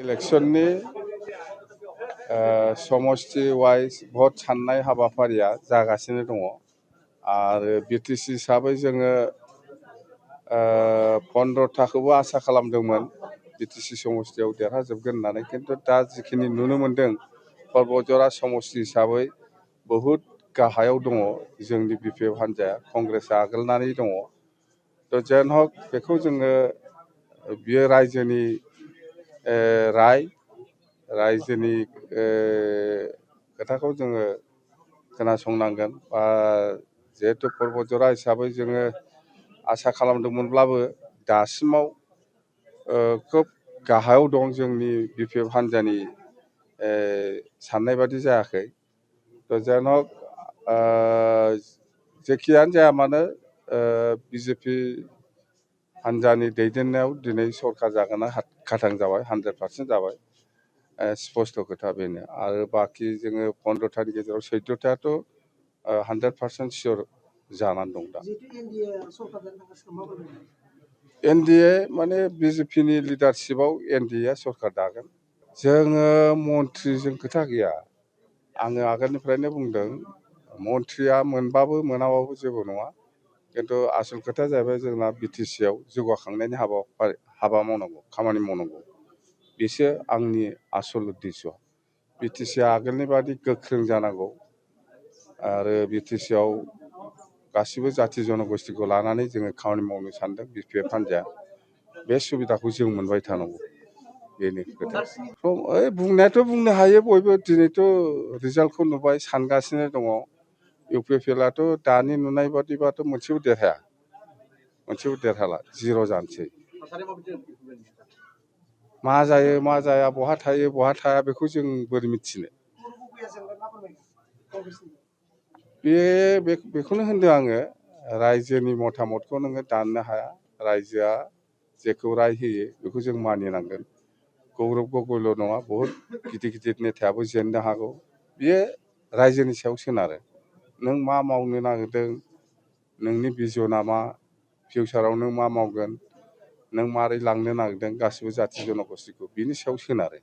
इलेक्शननि समष्टि वाइज भट साननाय हाबाफारिया जागासिनो दङ आरो बिटिसि हिसाबै जोङो 15थाखौबो आसा खालामदोंमोन बिटिसि समष्टियाव देरहाजोबगोन होननानै, खिन्थु दा जिखिनि नुनो मोनदों पर्बतजरा समष्टि हिसाबै बहुद गाहायाव दङ जोंनि बिपिएफ हान्जाया, कंग्रेसआ आगोलनानै दङ। थ' जेन हक बेखौ जोङो बियो रायजोनि रायजोनि खोथाखौ जोङो खोनासंनांगोन। जिहेतु पर्बतजरा हिसाबै जोङो आसा खालामदोंमोनब्लाबो दासिमाव खोब गाहायाव दं जोंनि बिपिएफ हान्जानि साननाय बादि जायाखै। थ' जेन हक जेखियानो जाया मानो बिजेपि हान्जानि दैदेननायाव दिनै सरकार जागोना खाथां जाबाय, 100% जाबाय। स्पष्ट खोथा बेनो। आरो बाखि जोङो 15थानि गेजेराव 14थायाथ' 100% सियर जानानै दं दा। एनडिए माने बिजेपिनि लिडारशिपआव एनडिएआ सरकार दागोन। जोङो मन्थ्रिजों खोथा गैया। आङो आगोलनिफ्रायनो बुंदों मन्थ्रिया मोनबाबो मोनाबाबो जेबो नङा, खिन्थु आसल खोथाया जाहैबाय जोंना बिटिसिआव जौगाखांनायनि हाबा मावनांगौ, खामानि मावनांगौ। बेसो आंनि आसल उद्देश्य। बिटिसिआ आगोलनि बादि गोख्रों जानांगौ आरो बिटिसिआव गासिबो जाथि जनगोष्ठीखौ लानानै जोङो खामानि मावनो सानदों बिपिएफ हान्जाया। बे सुबिदाखौ जों मोनबाय थानांगौ, बेनो खोथा। बुंनायाथ' बुंनो हायो बयबो, दिनैथ' रिजाल्टखौ नुबाय, सानगासिनो दङ। इउपिपिएलआथ' दानि नुनाय बादिबाथ' मोनसेबो देरहाला, 0 जानोसै। मा जायो मा जाया, बहा थायो बहा थाया, बेखौ जों बोरै मिथिनो। बेखौनो होनदों आङो, रायजोनि मतामतखौ नोङो दाननो हाया। रायजोआ जेखौ राय होयो बेखौ जों मानिनांगोन। गौरब गगैल' नङा, बहुद गिदिर गिदिर नेतायाबो जेननो हागौ। बेयो रायजोनि सायाव सोनारो। नों मा मावनो नागिरदों, नोंनि भिजना मा, फिउचाराव नों मा मावगोन, नों मारै लांनो नागिरदों गासिबो जाथि जनगोष्ठीखौ, बिनि सायाव सोनारो।